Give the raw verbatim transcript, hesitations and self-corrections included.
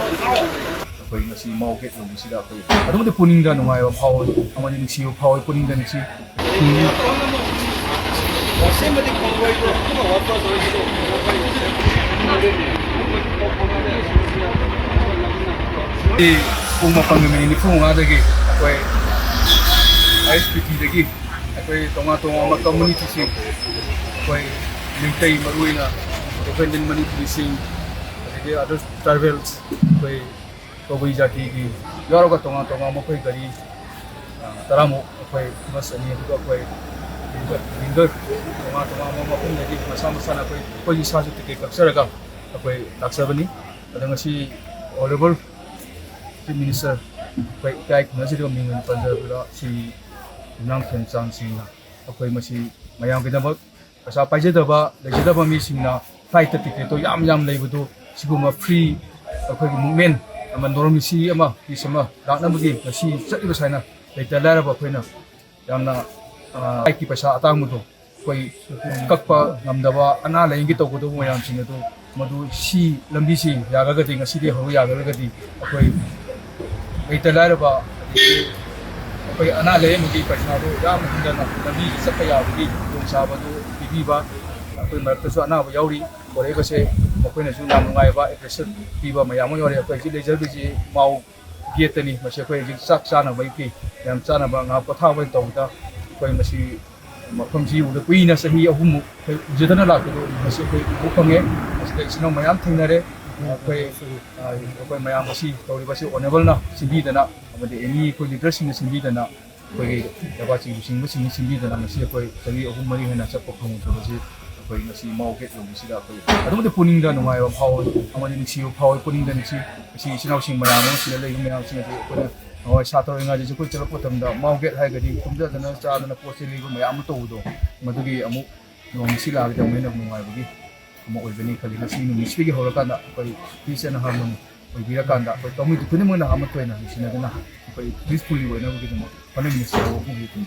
ꯑꯩꯈꯣꯏ ꯉꯁꯤ ꯃꯥꯎ ꯒꯦꯠ ꯌꯧꯕꯁꯤꯗ ꯑꯩꯈꯣꯏ ꯑꯗꯨꯛꯀꯤ ꯃꯇꯤꯛ ꯄꯨꯛꯅꯤꯡꯗ ꯅꯨꯡꯉꯥꯏꯕ ꯐꯥꯎꯏ ꯑꯃꯗꯤ ꯅꯨꯡꯁꯤꯕ ꯐꯥꯎꯏ, ꯄꯨꯛꯅꯤꯡꯗ ꯅꯨꯡꯁꯤ꯫ ꯄꯨꯡ ꯃꯥꯄꯟꯒ ꯃꯤꯅꯤꯠ ꯅꯤꯐꯨ ꯃꯉꯥꯗꯒꯤ ꯑꯩꯈꯣꯏ ꯑꯥꯏ ꯑꯦꯁ ꯄꯤ ꯇꯤꯗꯒꯤ ꯑꯩꯈꯣꯏ ꯇꯣꯉꯥꯟ ꯇꯣꯉꯥꯟꯕ ꯀꯝꯃꯨꯅꯤꯇꯤꯁꯤꯡ, ꯑꯩꯈꯣꯏ ꯃꯩꯇꯩ, ꯃꯔꯨꯑꯣꯏꯅ ꯏꯟꯗꯤꯄꯦꯟꯗꯦꯟ ꯃꯅꯤꯄꯨꯔꯤꯁꯤꯡ, ꯑꯗꯒꯤ ꯑꯗꯔ ꯇ꯭ꯔꯥꯏꯕꯦꯜꯁ, ꯑꯩꯈꯣꯏ ꯀꯕꯨꯏ ꯖꯥꯇꯤꯒꯤ ꯌꯥꯎꯔꯒ ꯇꯣꯉꯥꯟ ꯇꯣꯉꯥꯟꯕ ꯑꯩꯈꯣꯏ ꯒꯥꯔꯤ, ꯑ, ꯇꯔꯥꯃꯨꯛ, ꯑꯩꯈꯣꯏ ꯕꯁ ꯑꯅꯤ, ꯑꯗꯨꯒ ꯑꯩꯈꯣꯏ ꯋꯤꯡꯒꯔ, ꯋꯤꯡꯒꯔ ꯇꯣꯉꯥꯟ ꯇꯣꯉꯥꯟꯕ ꯃꯐꯝꯗꯒꯤ ꯃꯁꯥ ꯃꯁꯥꯅ ꯑꯩꯈꯣꯏ, ꯑꯩꯈꯣꯏ ꯏꯁꯥꯁꯨ ꯇꯤꯀꯦꯠ ꯀꯛꯆꯔꯒ ꯑꯩꯈꯣꯏ ꯂꯥꯛꯆꯕꯅꯤ꯫ ꯑꯗꯣ ꯉꯁꯤ ꯑꯣꯅꯔꯦꯕꯜ ꯆꯤꯐ ꯃꯤꯅꯤꯁꯇꯔ, ꯑꯩꯈꯣꯏ ꯏꯀꯥꯏ ꯈꯨꯝꯅꯖꯔꯤꯕ ꯃꯤꯡ ꯑꯣꯏꯅ ꯄꯟꯖꯔꯕꯗ ꯁ꯭ꯔꯤ ꯌꯨꯝꯅꯥꯝ ꯈꯦꯝꯆꯥꯟ ꯁꯤꯡꯅ ꯑꯩꯈꯣꯏ ꯃꯁꯤ ꯃꯌꯥꯝꯒꯤꯗꯃꯛ ꯄꯩꯁꯥ ꯄꯥꯏꯖꯗꯕ, ꯂꯩꯖꯗꯕ ꯃꯤꯁꯤꯡꯅ ꯐ꯭ꯂꯥꯏꯠꯇ ꯇꯤꯀꯦꯠꯇꯣ ꯌꯥꯝ ꯌꯥꯝ ꯂꯩꯕꯗꯣ, ꯁꯤꯒꯨꯝꯕ ꯐ꯭ꯔꯤ ꯑꯩꯈꯣꯏꯒꯤ ꯃꯨꯞꯃꯦꯟ ꯑꯃ, ꯅꯣꯔꯃꯦꯁꯤ ꯑꯃ, ꯄꯤꯁ ꯑꯃ ꯂꯥꯛꯅꯕꯒꯤ ꯉꯁꯤ ꯆꯠꯂꯤꯕ ꯁꯨꯃꯥꯏꯅ ꯂꯩꯇ ꯂꯥꯏꯔꯕ ꯑꯩꯈꯣꯏꯅ ꯌꯥꯝꯅ, ꯑ, ꯐ꯭ꯂꯥꯏꯠꯀꯤ ꯄꯩꯁꯥ ꯑꯇꯥꯡꯕꯗꯣ ꯑꯩꯈꯣꯏ ꯀꯛꯄ ꯉꯝꯗꯕ, ꯑꯅꯥ ꯂꯥꯏꯌꯦꯡꯒꯤ ꯇꯧꯒꯗꯧꯕ ꯃꯌꯥꯝꯁꯤꯡ ꯑꯗꯨ, ꯃꯗꯨ ꯁꯤ ꯂꯝꯕꯤꯁꯤ ꯌꯥꯔꯒꯗꯤ, ꯉꯁꯤꯗꯤ ꯍꯧꯕ ꯌꯥꯔꯒꯗꯤ ꯑꯩꯈꯣꯏ ꯂꯩꯇ ꯂꯥꯏꯔꯕ, ꯑꯗꯒꯤ ꯑꯩꯈꯣꯏ ꯑꯅꯥ ꯂꯥꯏꯌꯦꯡꯕꯒꯤ ꯄꯩꯁꯥꯗꯨ ꯌꯥꯝꯅ ꯍꯟꯊꯅ ꯂꯝꯕꯤ ꯆꯠꯄ ꯌꯥꯕꯒꯤ ꯈꯨꯗꯣꯡꯆꯥꯕꯗꯨ ꯄꯤꯕꯤꯕ, ꯑꯩꯈꯣꯏ ꯃꯔꯛꯇꯁꯨ ꯑꯅꯥꯕ ꯌꯥꯎꯔꯤ, ꯄꯣꯔꯛꯏꯕꯁꯦ ꯃꯈꯣꯏꯅꯁꯨ ꯌꯥꯝ ꯅꯨꯡꯉꯥꯏꯕ ꯑꯦꯄ꯭ꯔꯤꯁꯤꯌꯦꯠ ꯄꯤꯕ ꯃꯌꯥꯝ ꯑꯃ ꯌꯥꯎꯔꯤ꯫ ꯑꯩꯈꯣꯏ ꯍꯧꯖꯤꯛ ꯂꯩꯖꯔꯤꯕꯁꯤ ꯃꯥꯎ ꯒꯦꯠꯇꯅꯤ꯫ ꯃꯁꯤ ꯑꯩꯈꯣꯏ ꯍꯧꯖꯤꯛ ꯆꯥꯛ ꯆꯥꯅꯕꯒꯤ ꯃꯌꯥꯝ ꯆꯥꯅꯕ ꯉꯥꯏꯍꯥꯛ ꯄꯣꯊꯥꯕ ꯑꯣꯏꯅ ꯇꯧꯕꯗ ꯑꯩꯈꯣꯏ ꯃꯁꯤ ꯃꯐꯝꯁꯤ ꯎꯕꯗ ꯀꯨꯏꯅ ꯆꯍꯤ ꯑꯍꯨꯝꯃꯨꯛ ꯑꯩꯈꯣꯏ ꯎꯖꯗꯅ ꯂꯥꯛꯄꯗꯣ ꯃꯁꯤ ꯑꯩꯈꯣꯏ ꯎꯕ ꯐꯪꯉꯦ꯫ ꯃꯁꯤꯗ ꯏꯆꯤꯟ ꯏꯅꯥꯎ ꯃꯌꯥꯝ ꯊꯦꯡꯅꯔꯦ꯫ ꯑꯩꯈꯣꯏ, ꯑ, ꯑꯩꯈꯣꯏ ꯃꯌꯥꯝ ꯉꯁꯤ ꯇꯧꯔꯤꯕꯁꯤ ꯑꯣꯅꯔꯦꯕꯜꯅ ꯁꯤꯟꯕꯤꯗꯅ ꯑꯃꯗꯤ ꯑꯦꯅꯤ ꯑꯩꯈꯣꯏ ꯂꯤꯗꯔꯁꯤꯡꯅ ꯁꯤꯟꯕꯤꯗꯅ ꯑꯩꯈꯣꯏꯒꯤ ꯂꯩꯕꯥꯛꯀꯤ ꯂꯨꯆꯤꯡꯕꯁꯤꯡꯅ ꯁꯤꯟꯕꯤꯗꯅ ꯉꯁꯤ ꯑꯩꯈꯣꯏ ꯆꯍꯤ ꯑꯍꯨꯝ ꯃꯔꯤ ꯍꯦꯟꯅ ꯆꯠꯄ ꯐꯪꯉꯨꯗ꯭ꯔꯕꯁꯤ ꯑꯩꯈꯣꯏ ꯉꯁꯤ ꯃꯥꯎ ꯒꯦꯠ ꯌꯧꯕꯁꯤꯗ ꯑꯩꯈꯣꯏ ꯑꯗꯨꯛꯀꯤ ꯃꯇꯤꯛ ꯄꯨꯛꯅꯤꯡꯗ ꯅꯨꯡꯉꯥꯏꯕ ꯐꯥꯎꯏ ꯑꯃꯗꯤ ꯅꯨꯡꯁꯤꯕ ꯐꯥꯎꯏ꯫ ꯄꯨꯛꯅꯤꯡꯗ ꯅꯨꯡꯁꯤ, ꯉꯁꯤ ꯏꯆꯤꯟ ꯏꯅꯥꯎꯁꯤꯡ ꯃꯌꯥꯝ ꯑꯃ ꯁꯤꯗ ꯂꯩꯕ ꯃꯌꯥꯝꯁꯤꯡ ꯑꯁꯤ ꯑꯩꯈꯣꯏꯅ ꯅꯍꯥꯟꯋꯥꯏ ꯁꯥꯇ꯭ꯔ ꯑꯣꯏꯔꯤꯉꯩꯗꯁꯨ ꯑꯩꯈꯣꯏ ꯆꯠꯂꯛꯄ ꯃꯇꯝꯗ ꯃꯥꯎ ꯒꯦꯠ ꯍꯥꯏꯔꯒꯗꯤ ꯇꯨꯝꯖꯗꯅ ꯆꯥꯗꯅ ꯄꯣꯠ ꯆꯩ ꯂꯩꯕ ꯃꯌꯥꯝ ꯑꯃ ꯇꯧꯕꯗꯣ, ꯃꯗꯨꯒꯤ ꯑꯃꯨꯛ ꯅꯣꯡ ꯅꯤꯅꯤ ꯂꯥꯛꯑꯒꯗꯤ ꯑꯃꯨꯛ ꯍꯦꯟꯅ ꯅꯨꯡꯉꯥꯏꯕꯒꯤ ꯑꯃ ꯑꯣꯏꯒꯅꯤ ꯈꯜꯂꯤ꯫ ꯉꯁꯤ ꯅꯨꯃꯤꯠꯁꯤꯗꯒꯤ ꯍꯧꯔꯀꯥꯟꯗ ꯑꯩꯈꯣꯏ peace and harmony ꯑꯣꯏꯕꯤꯔꯀꯥꯟꯗ ꯑꯩꯈꯣꯏ ꯀꯝꯃꯨꯅꯤꯇꯤ ꯈꯨꯗꯤꯡꯃꯛꯅ ꯑꯃꯠꯇ ꯑꯣꯏꯅ ꯅꯨꯡꯁꯤꯅꯗꯨꯅ ꯑꯩꯈꯣꯏ peacefully ꯑꯣꯏꯅꯕꯒꯤꯗꯃꯛ ꯍꯣꯠꯅꯃꯤꯟꯅꯁꯤ ꯍꯥꯏꯕ ꯋꯥꯐꯝꯁꯤ ꯊꯝꯖꯒꯦ꯫